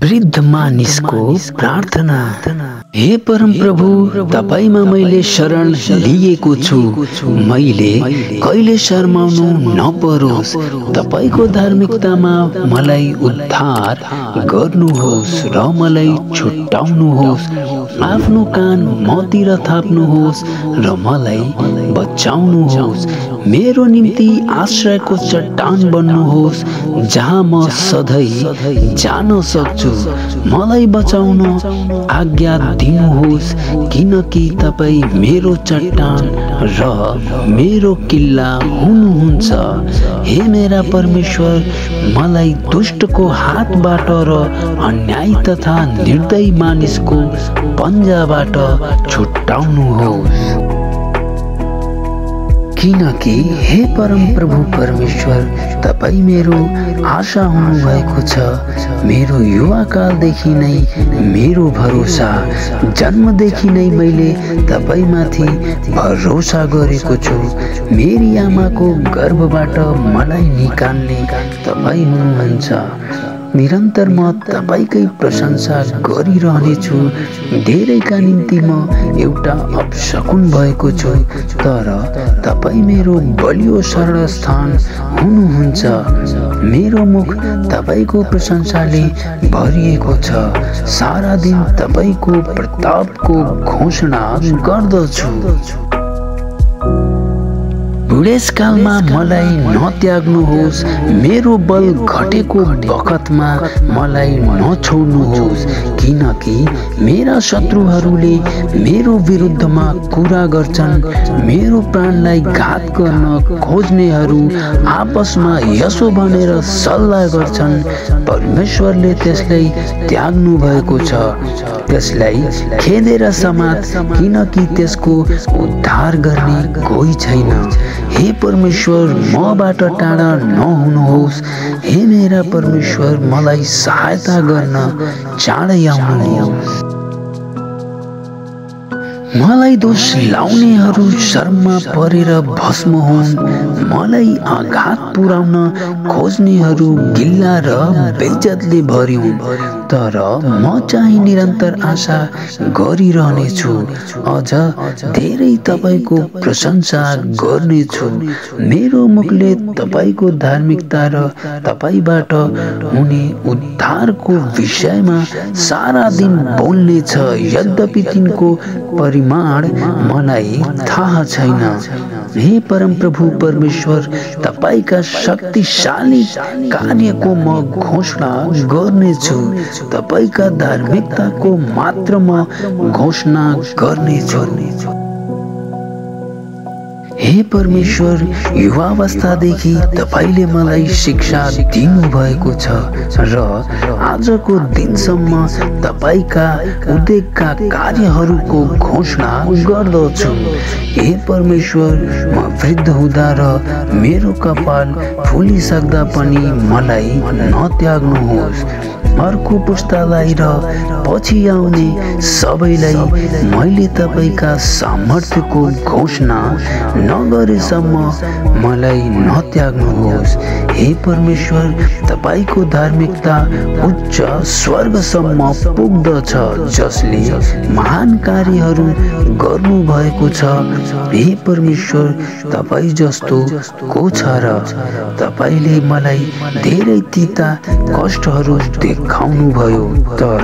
वृद्ध मानिसको प्रार्थना। हे परम प्रभु, तपाईमा मैले शरण लिएको छु। मैले कहिले शर्माउनु नपरोस्। तपाईको धार्मिकतामा मलाई उद्धार गर्नुहोस् र मलाई छुटाउनुहोस्। आफ्नो कान मतिर थाप्नुहोस् र मलाई बचाउनुहोस्। मेरो निम्ति आश्रयको चट्टान बन्नुहोस् जहाँ म सधैँ जान सक्छु। मलाई बचाउन आज्ञा दिनुहोस्, किनकि तपाई मेरो चट्टान र मेरो किल्ला हुनुहुन्छ। हे मेरा परमेश्वर, मलाई दुष्टको हातबाट र अन्याय तथा निर्दयी मानिसको पन्जाबाट छुटाउनुहोस्। किनकि हे परम प्रभु परमेश्वर, तपाई मेरो आशा हुनुभएको छ। मेरो युवाकालदेखि नै मेरो भरोसा, जन्मदेखि नै मैले तपाईमाथि भरोसा गरेको छु। मेरी आमाको गर्भबाट मलाई निकाल्ने तपाई हुनुहुन्छ। निरन्तर म तपाईकै प्रशंसा गरिरहनेछु। धेरैका निम्ति म एउटा अपशकुन भएको छु, तर तपाई मेरो बलियो शरण स्थान हुनुहुन्छ। मेरो मुख तपाईको प्रशंसाले भरिएको छ। सारा दिन तपाईको प्रतापको घोषणा गर्दछु। बुढेसकालमा मलाई नत्याग्नुहोस्। मेरो बल घटेको बखतमा मलाई नछोड्नुहोस्, किनकि मेरा शत्रुहरूले मेरो विरुद्धमा कुरा गर्छन्। मेरो प्राणलाई घात गर्न खोज्नेहरू आपसमा यसो भनेर सल्लाह गर्छन्, परमेश्वरले त्यसलाई त्याग्नु भएको छ। त्यसलाई खेदेर समात, किनकि त्यसको उद्धार गर्ने कोही छैन। हे परमेश्वर, मबाट टाढा नहुनुहोस्। हे मेरा परमेश्वर, मलाई सहायता गर्न चाँडै आउनुहोस्। मलाई दोष लाउनेहरू शर्ममा परेर भस्म हुन्। मलाई आघात पुर्याउन खोज्नेहरू गिल्ला र बेइज्जतले भरिउन्। तर म चाहिँ निरन्तर आशा गरिरहनेछु। अझ धेरै तपाईको प्रशंसा गर्नेछु। मेरो मुखले तपाईको धार्मिकता र तपाईबाट हुने उद्धारको विषयमा सारा दिन बोल्नेछ। यद्यपि तिनको परिमाण मलाई थाहा छैन। हे परम प्रभु परमेश्वर, तपाईका शक्तिशाली कार्यको म घोषणा गर्नेछु। तपाईका धार्मिकताको मात्र म घोषणा गर्नेछु। हे परमेश्वर, युवावस्थादेखि तपाईले मलाई शिक्षा दिनुभएको छ र आजको दिनसम्म तपाईका उद्योगका कार्यहरूको घोषणा गर्दछु। हे परमेश्वर, म वृद्ध हुँदा र मेरो कपाल फुलिसक्दा पनि मलाई नत्याग्नुहोस्। अर्को पुस्तालाई र पछि आउने सबैलाई मैले तपाईका सामर्थ्यको घोषणा नगरेसम्म मलाई नत्याग्नुहोस्। हे परमेश्वर, तपाईको धार्मिकता उच्च स्वर्गसम्म पुग्दछ, जसले महान कार्यहरू गर्नु भएको छ। हे परमेश्वर, तपाई जस्तो को छ र? तपाईले मलाई धेरै तीता कष्टहरू देखाउनु भयो, तर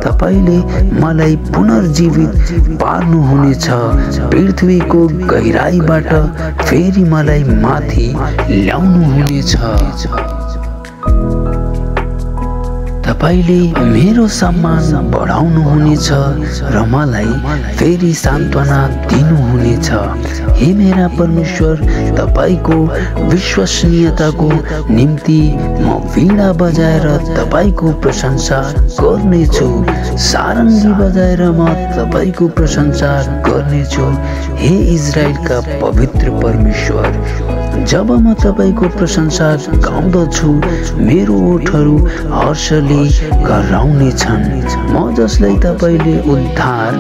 तपाईले मलाई पुनर्जीवित पार्नुहुनेछ। पृथ्वीको गहिराईबाट फेरि मलाई माथि ल्याउनुहुनेछ। तपाईले मेरो सम्मान बढाउनुहुनेछ र मलाई फेरि सान्त्वना दिनुहुनेछ। हे मेरा परमेश्वर, तपाईको विश्वसनीयताको निम्ति म वीणा बजाएर तपाईको प्रशंसा गर्नेछु। सारङ्गी बजाएर म तपाईको प्रशंसा गर्नेछु। हे इजरायलका पवित्र परमेश्वर, जब म तपाईको प्रशंसा गाउँदछु मेरो ओठहरू हर्षले कराउने छन्। म जसलाई तपाईले उद्धार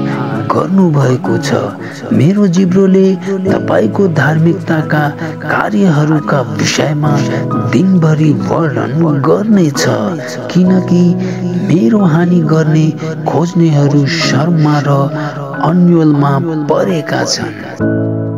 गर्नुभएको छ मेरो जिब्रोले तपाईको धार्मिकताका कार्यहरूका विषयमा दिनभरि वर्णन गर्नेछ, किनकि मेरो हानि गर्ने खोज्नेहरू शर्ममा र अन्यलमा परेका छन्।